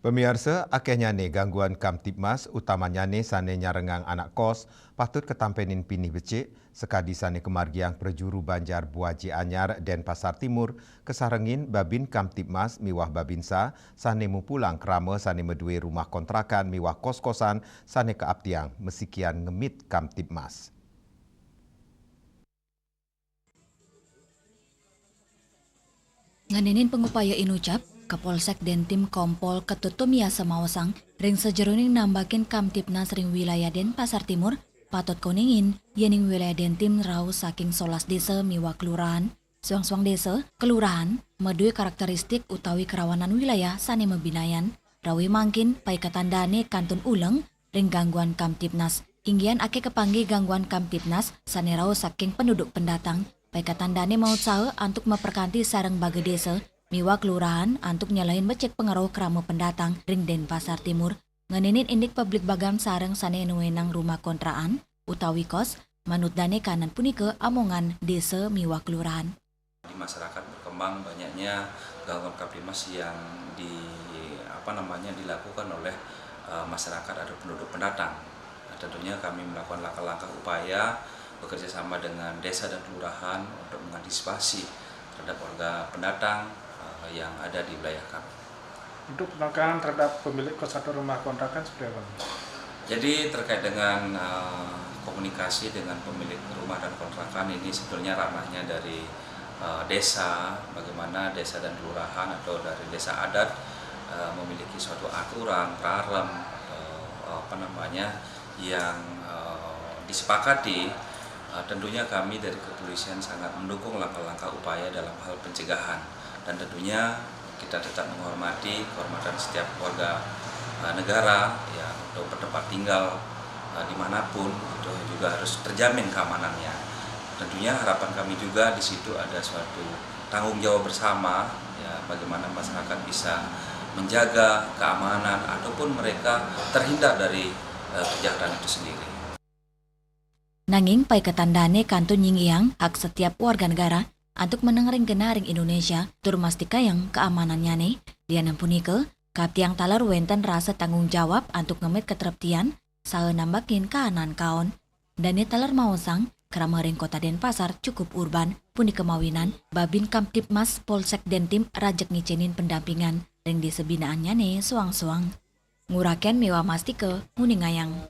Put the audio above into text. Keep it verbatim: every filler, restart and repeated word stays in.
Pamiarsa, akéhnyané gangguan Kamtibmas, utamannyané sané nyarengang anak kos, patut katampenin pinih becik, sakadi sané kamargiang prajuru Banjar Buaji Anyar, Denpasar Timur, kasarengin Babin Kamtibmas miwah Babinsa sané mupulang krama sané madué rumah kontrakan miwah kos-kosan sané kaaptiang masikian ngemit Kamtibmas. Ngeninin pangupaya inucap, Kapolsek Dentim Kompol Ketut Tumiasa maosang, ring sajeroning nambakin Kamtibnas ring wilayah Denpasar Timur, patut kuningin, yéning wilayah Dentim rauh saking solas désa miwah kelurahan. Suang-suang désa, kelurahan, madué karakteristik utawi kerawanan wilayah sané mabinayan. Rauh mangkin, paiketan dané kantun uleng, ring gangguan Kamtibnas. Inggihan akéh kapanggih gangguan Kamtibnas sané rauh saking penduduk pendatang. Paiketan dané mautsaha antuk maperkanti sareng baga désa miwah kelurahan antuk nyelehin becik pangrauh krama pendatang ring Denpasar Timur. Ngeninin indik pabligbagan sareng sané nuénang rumah kontrakan utawi kos, manut dané kaanan punika amongan désa miwah kelurahan. Di masyarakat berkembang banyaknya gangguan Kamtibmas yang di apa namanya dilakukan oleh eh, masyarakat atau penduduk pendatang. Nah, tentunya kami melakukan langkah-langkah upaya bekerja sama dengan desa dan kelurahan untuk mengantisipasi terhadap warga pendatang eh, yang ada di wilayah kami. Untuk penekanan terhadap pemilik kos atau rumah kontrakan seperti apa? Jadi terkait dengan eh, komunikasi dengan pemilik rumah dan kontrakan ini sebetulnya ranahnya dari eh, desa, bagaimana desa dan kelurahan atau dari desa adat eh, memiliki suatu aturan, rarem, eh, apa namanya, yang eh, disepakati, eh, tentunya kami dari kepolisian sangat mendukung langkah-langkah upaya dalam hal pencegahan. Dan tentunya kita tetap menghormati kehormatan setiap warga eh, negara, ya, untuk bertempat tinggal eh, dimanapun, itu juga harus terjamin keamanannya. Tentunya harapan kami juga di situ ada suatu tanggung jawab bersama, ya, bagaimana masyarakat bisa menjaga keamanan ataupun mereka terhindar dari eh, kejahatan itu sendiri. Nanging paiketan dané kantun nyinggiang hak setiap warga negara antuk meneng ring genah ring Indonesia tur mastikayang kaamanannyané. Lianan punika, kaaptiang taler wénten rasa tanggung jawab antuk ngemit katreptian saha nambakin kaanan kaon. Dané taler maosang, krama ring Kota Denpasar cukup urban, punika mawinan Babin Kamtibmas Polsek Dentim rajeg ngicénin pendampingan ring désa binaannyané suang-suang. Nguraken miwah mastika nguningayang.